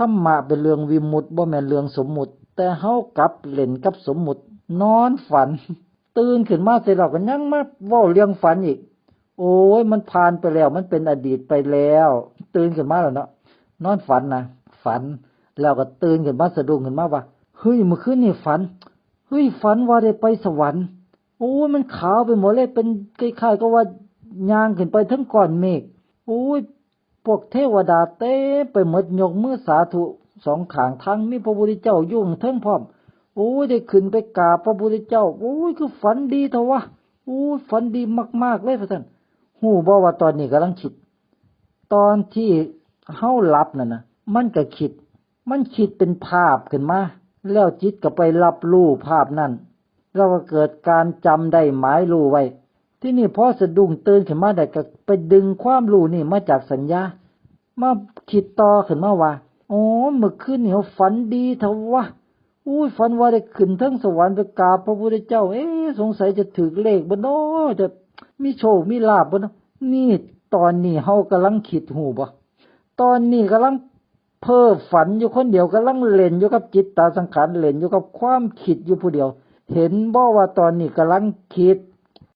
ທຳມະເປັນເລື່ອງວິມຸດ ບໍ່ແມ່ນເລື່ອງສົມມຸດ ແຕ່ເຮົາກັບຫຼິ້ນກັບສົມມຸດ ນອນຝັນ ຕື່ນຂຶ້ນມາເສັດແລ້ວກໍຍັງມາເວົ້າເລື່ອງຝັນອີກ. ໂອ້ຍ ມັນຜ່ານໄປແລ້ວ ມັນເປັນອະດີດໄປແລ້ວ. ຕື່ນຂຶ້ນມາແລ້ວເນາະ ນອນຝັນນະ ຝັນແລ້ວກໍຕື່ນຂຶ້ນມາ ສະດຸ້ງຂຶ້ນມາວ່າ ເຮີ້ຍ ມື້ຄືນນີ້ຝັນ ເຮີ້ຍ ຝັນວ່າໄດ້ໄປສະຫວັນ. ໂອ້ຍ ມັນຂາວໄປໝົດເລີຍ ເປັນຄ້າຍໆກັບວ່າຍ່າງຂຶ້ນໄປເທິງກ້ອນເມກ. ໂອ້ຍ ພວກເທວະດາເຕັມໄປໝົດ ຍົກມືສາທຸສອງຂ້າງທາງ ມີພະພຸດທະເຈົ້າຢູ່ເທິງພ້ອມ. ໂອ້ຍ ໄດ້ຂຶ້ນໄປກາບພະພຸດທະເຈົ້າ. ໂອ້ຍ ຄືຝັນດີແທ້ວະ ໂອ້ຍ ຝັນດີມາກໆເລີຍ ວ່າຊັ້ນ. ຮູ້ບໍ່ວ່າຕອນນີ້ກຳລັງຄິດ ຕອນທີ່ເຮົາຫຼັບນັ້ນນະ ມັນກໍຄິດ ມັນຄິດເປັນພາບຂຶ້ນມາ ແລ້ວຈິດກໍໄປຮັບຮູ້ພາບນັ້ນ ແລ້ວກໍເກີດການຈຳໄດ້ໝາຍຮູ້ໄວ້. ທີນີ້ພໍສະດຸ້ງຕື່ນຂຶ້ນມາໄດ້ ກໍໄປດຶງຄວາມຮູ້ນີ້ມາຈາກສັນຍາ ມາຄິດຕໍ່ຂຶ້ນມາວ່າ ໂອ້ ມື້ຄືນນີ້ເຮົາຝັນດີແທ້ວະ ໂອ້ຍ ຝັນວ່າໄດ້ຂຶ້ນເທິງສະຫວັນໄປກາບພະພຸດທະເຈົ້າ. ເອ ສົງໄສຈະຖືກເລກບໍ່ນໍ ຈະມີໂຊກມີລາບບໍ່ນໍ. ນີ້ ຕອນນີ້ເຮົາກຳລັງຄິດ ຮູ້ບໍ່? ຕອນນີ້ກຳລັງເພ້ຝັນຢູ່ຄົນດຽວ ກຳລັງຫຼິ້ນຢູ່ກັບຈິດຕາສັງຂານ ຫຼິ້ນຢູ່ກັບຄວາມຄິດຢູ່ຜູ້ດຽວ. ເຫັນບໍ່ວ່າຕອນນີ້ກຳລັງຄິດ